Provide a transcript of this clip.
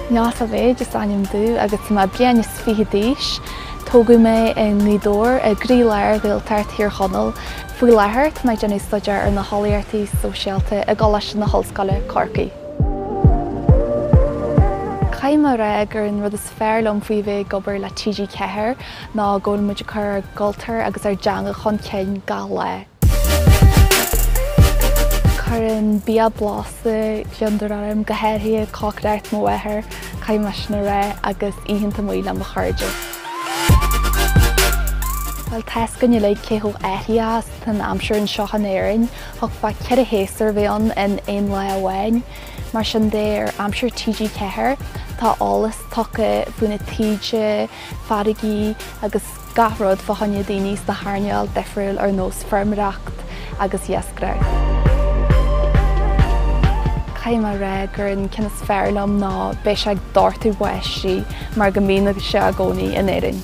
Neasa Wade is ainm domh agus tá mé bliain is fiche d'aois. Tógadh mé i nGaoth Dobhair, i gcroílár Ghaeltacht Thír Chonaill. Faoi láthair tá mé ag déanamh staidéar ar na heolaíochtaí sóisialta i gColáiste na hOllscoile, Corcaigh. Caithfidh mé a rá gur an rud is fearr liom faoi bheith ag obair le TG4 ná go bhfuil muid ag cur ár gcultúr agus ár dteanga chun cinn gach lá. Cuireann bia blasta gliondar orm, go háirithe cócaireacht mo mháthar, caithfidh mé sin a rá, agus oícheanta amuigh le mo chairde. Bhuel, tá's againn uilig cé chomh athraitheach is atá an aimsir anseo in Éirinn. Thiocfadh 4 shéasúr a bheith ann in aon lá amháin. Mar sin de, ar Aimsir TG4, tá eolas tugtha faoi na taoide, farraigí agus gach rud fá choinne daoine sna hearnáil difriúil ar nós feirmeoireacht agus iascaireacht. Caithfidh mé a rá gur an ceann is fearr liom ná beidh sé ag doirteadh báistí mar go mbíonn sé i gcónaí in Éirinn.